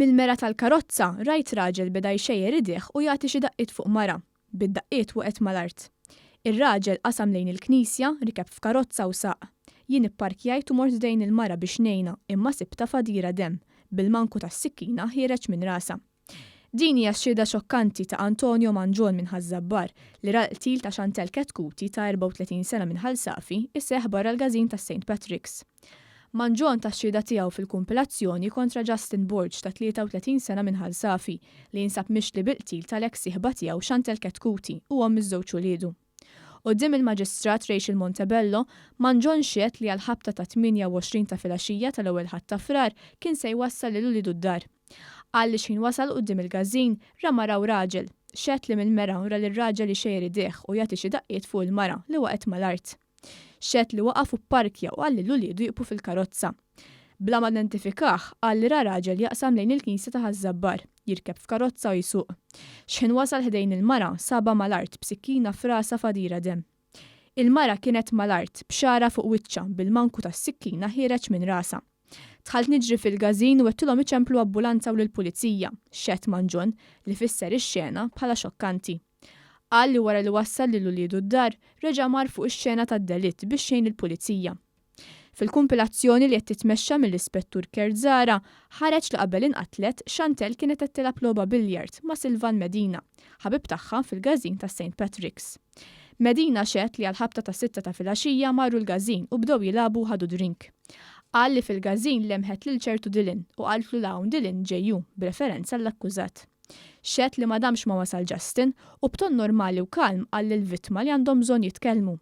Mill-mera tal-karozza rajt raġel beda jxejjer idejh u jagħti xi daqqiet fuq mara. Bid-daqqiet waqgħet mal-art. Ir-raġel qasam lejn il-knisja, rikeb f'karozza u saq. Jien ipparkjajt u mort ħdejn il-mara biex ngħinha imma sibtha f'għadira demm, bil-manku tas-sikkina ħiereġ minn rasha. Din hija x-xhieda xokkanti ta' Antonio Mangion minn Ħaż-Żabbar li ra l-qtil ta' Chantelle Chetcuti ta' 34 sena minn Ħal Safi jseħħ barra l-każin ta' Saint Patrick's. Mangion ta x-xhieda tiegħu fil-kumpilazzjoni kontra Justin Borg ta' 33 sena minn Ħal Safi li jinsab mixli bil-qtil tal-eks sieħba tiegħu Chantelle Chetcuti u omm iż-żewġ uliedu. Quddiem il-Maġistrat Rachel Montebello, Mangion xehed li għall-ħabta tat-28 ta' filgħaxija tal-ewwel Ħadd ta' Frar kien se jwassal lil uliedu d-dar. Qal li x'ħin wasal quddiem il-każin, ra mara u raġel. Xehed li mill-mera ra lir-raġel ixejjer idejh u jagħti xi daqqiet fuq il-mara li waqgħet mal-art. Xehed li waqaf u pparkja u qal lil uliedu jieqfu fil-karozza. Bla ma identifikah, qal li ra raġel jaqsam lejn il-knisja ta' Ħaż-Żabbar, jirkeb f'karozza u jsuq. X'ħin wasal ħdejn il-mara, sabha mal-art b'sikkina f'rasha f'għadira demm. Il-mara kienet mal-art, b'xagħarha fuq wiċċha, bil-manku tas-sikkina ħiereġ minn rasha. Dħalt niġri fil-każin u għedtilhom iċemplu ambulanza u lill-pulizija, xehed Mangion, li fisser ix-xena bħala xokkanti. Qal li wara li wassal lil uliedu d-dar, reġa' mar fuq ix-xena tad-delitt biex jgħin lill-pulizija. Fil-kumpilazzjoni li qed titmexxa mill-Ispettur Kurt Zahra, ħareġ li qabel inqatlet, Chantelle kienet qed tilgħab logħba billiard ma' Silvan Medina, ħabib tagħha fil-każin ta' Saint Patrick's. Medina xehed li għall-ħabta tas-sitta ta' filgħaxija marru l-każin u bdew jilagħbu u ħadu drink. Qal li fil-każin lemħet lil ċertu Dylan u qaltlu 'l hawn Dylan ġej hu, b'referenza għall-akkużat. Xehed li ma damx ma wasal Justin u b'ton normali u kalm qal lill-vittma li għandhom bżonn jitkellmu.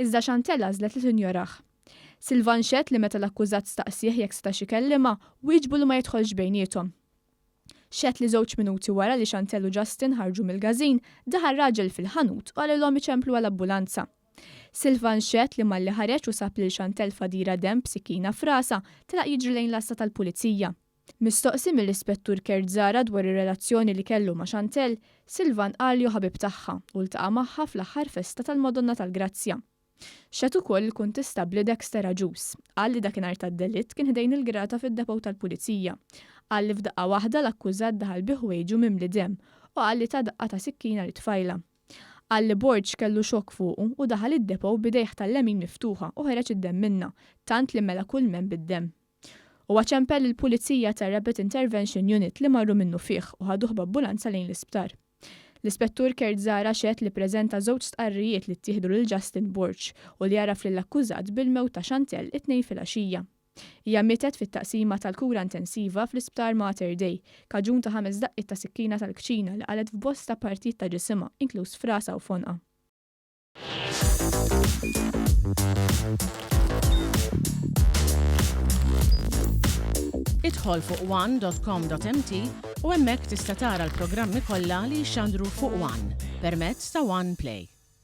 Iżda Chantelle għażlet li tinjorah. Silvan xehed li meta l-akkużat staqsieh jekk setax ikellimha, wieġbu li ma jidħolx bejniethom. Xehed li żewġ minuti wara li Chantelle u Justin ħarġu mill-każin, daħal raġel fil-ħanut u qalilhom iċemplu għal ambulanza. Silvan xehed li malli ħareġ u sab lil Chantelle f'għadira demm b'sikkina f'rasha, telaq jiġri lejn l-għassa tal-pulizija. Mistoqsi mill-Ispettur Kurt Zahra dwar ir-relazzjoni li kellu ma' Chantelle, Silvan qal li hu ħabib tagħha u ltaqa' magħha fl-aħħar festa tal-Madonna tal-Grazzja. Xehed ukoll il-Kuntistabbli Dexter Agius. Qal li dakinhar tad-delitt kien ħdejn il-grata fid-depot tal-Pulizija. Qal li f'daqqa waħda l-akkużat daħal bi ħwejġu mimli demm u qal li ta daqqa ta' sikkina lit-tfajla. Qal li Borg kellu xokk fuqu u daħal id-depot b'idejh tal-lemin miftuħa u ħereġ id-demm minnha, tant li mela kull m'hemm bid-demm. Huwa ċempel lill-Pulizija tar-Rapid Intervention Unit li marru minnufih u ħaduh b'ambulanza lejn l-isptar. L-Ispettur Kurt Zahra xehed li ppreżenta żewġ stqarrijiet li ttieħdu lil Justin Borg u li għaraf lill-akkużat bil-mewt ta' Chantelle it-Tnejn filgħaxija. Hija mietet fit-taqsima tal-kura intensiva fl-Isptar Mater Dei, kaġun ta' ħames daqqiet ta' sikkina tal-kċina li qalgħet f'bosta partijiet ta' ġisimha, inkluż f'rasha u f'għonqha. Idħol fuq one.com.mt u hemmhekk tista' tara l-programmi kollha li jixxandru fuq One permezz ta' One Play.